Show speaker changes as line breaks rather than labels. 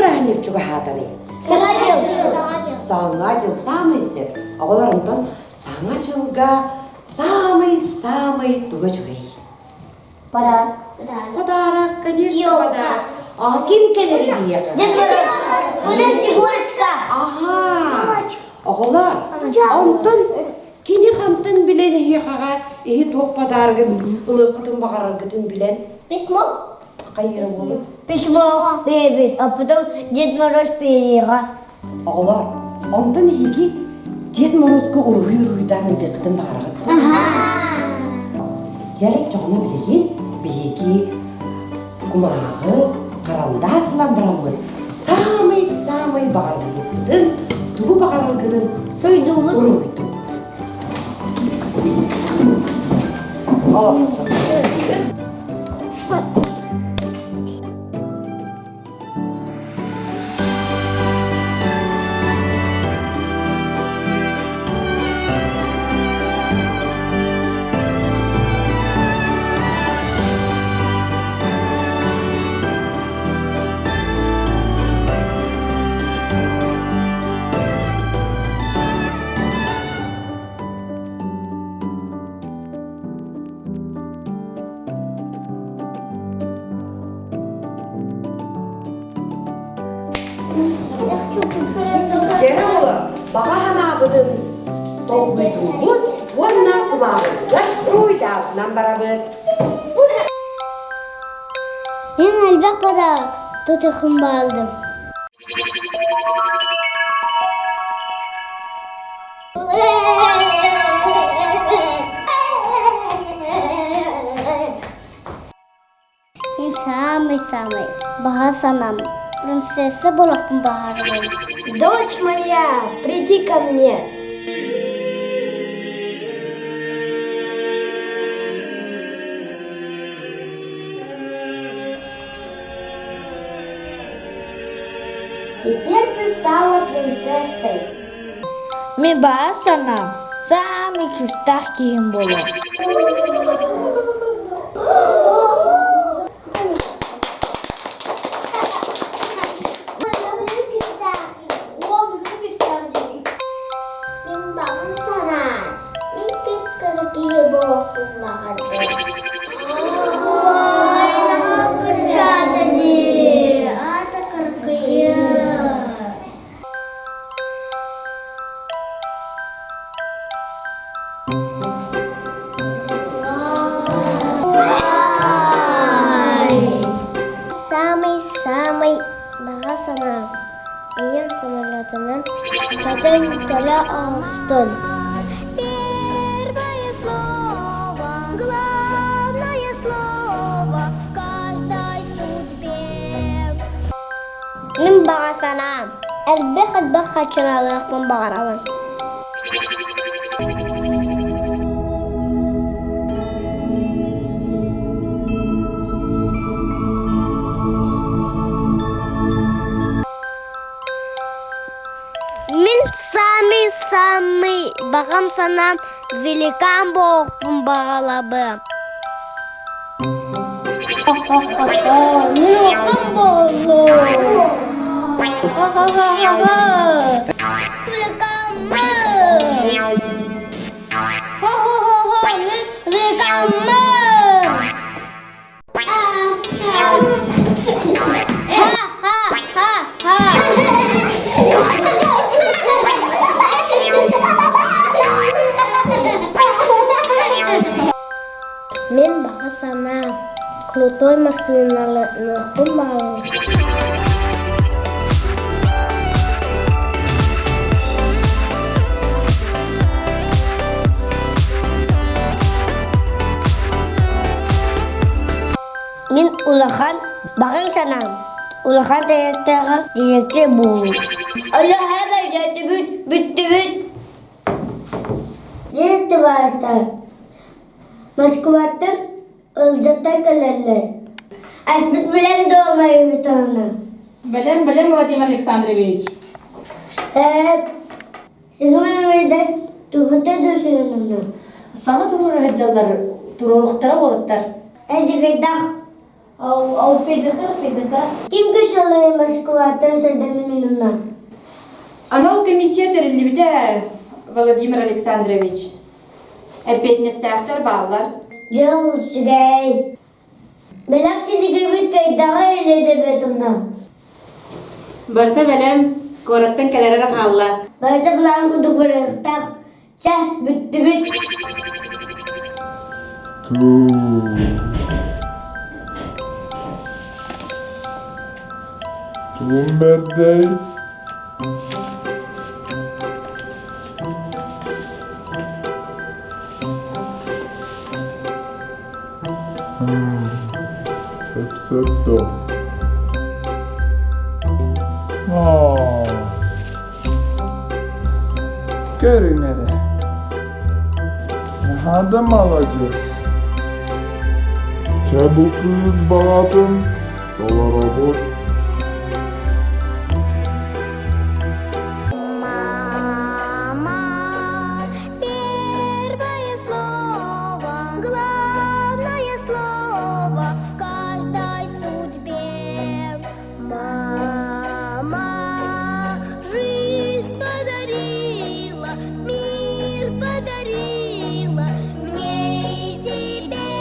бырааһынньык чугаһаатаный?
Саҥа дьыл.
Саҥа дьыл саамай сөп. Оҕолор онтон саҥа дьылга саамай-саамай туга үчүгэй?
Подарок.
Подарок, конечно, подарок. А ким кэлэр биһиэхэ?
Дед Мороз. Подожди, Снегурочка.
Ага. Оҕолор, онтон кини хантан билэн эһиэхэҕэ иһи туох подарогы ылыаххытын баҕараргытын билэн?
Письмо.
Хайыра буолуй?
Письмо бэйэбит, а потом Дед Мороз перега.
Оҕолор, онтон эһиги Дед Морозко уруһуй уруһуйдаан ыытыаххытын баҕараҕыт? Дьэ, оччоҕуна билигин биһиги кумааҕы, харандаас ылан бараммыт саамай-саамай баҕарбыппытын, тугу баҕараргытын
Суйдуубут.
уруһуйдуубут. Дьэ оҕолор, баҕа санаабытын толкуйдуубут уонна кумааҕыга уруйдаабытынан барабыт.
Мин элбэх подарок тутуһун баалдым. Мин самый-самый баҕа санаам принцесса буолуохпун баҕарабын.
Дочь моя, приди ко мне. Теперь ты стала принцессой.
Мин баҕа санаам саамай күүстээх киһим буолуо.
Мин баҕам санаам, мин кып-кыра киһи буолуохпун баҕардым. Ой, наһаа кырдьаата дии, аата кыргыйар. Самый-самый баҕа санаам ийэм самолетунан көтөн кэлэ оҕустун.
Первое слово, главное слово в каждой судьбе.
Мин баҕа санаам элбэх-элбэх хаччыланыахпын баҕарабын. Мин самый-самый баҕам санаам великан буолуохпун баҕалабын. Мин буоллум. Ха-ха-ха-ха-ха. Великанмын. Хо-хо-хо-хо, мин великанмын. Ха-ха-ха-ха. Мин баҕа санаам крутой массыыналаныахпын баҕарабын. Мин улахан баҕам санаам улахан тэрилтэҕэ дириэктэр буолуу. Аллаһа бэрдэрдибит, бүттүбүт. Диэн табаарыстар Москваттан ыалдьыттар кэлэллэр. Аспыт билэн дуо Мария Петровна?
Бэлэм, бэлэм, Владимир Александрович.
Ээ, сиҥэ тубута да суйунумна.
Саҥа туруора сылдьаллар туруоруктара уолаттар.
Эдьигэйдэх.
А успейдастар, успейдастар?
Ким көшөлөй Москваттан Сардана Миновна?
Анал комиссия тэриллибитэ, Владимир Александрович. Эппиэтинэстээхтэр бааллар.
Дьэ үчүгэй. Бэлэх кинигэбит кайдаҕа илэдэбэтуна.
Барыта бэлэм, куораттан кэлэрэ эрэ хаалла.
Барыта былаан курдук барыахтаах. Чэ, бүттүбүт.
Тугун бэрдэй? Сөп-сөп дуо?
Оо, көрүҥ эрэ, наһаа да маладьыас.
Чэ бу кыыс баҕатын толоробут.
Мама, первое слово, главное слово в каждой судьбе. Мама, жизнь подарила, мир подарила мне и тебе.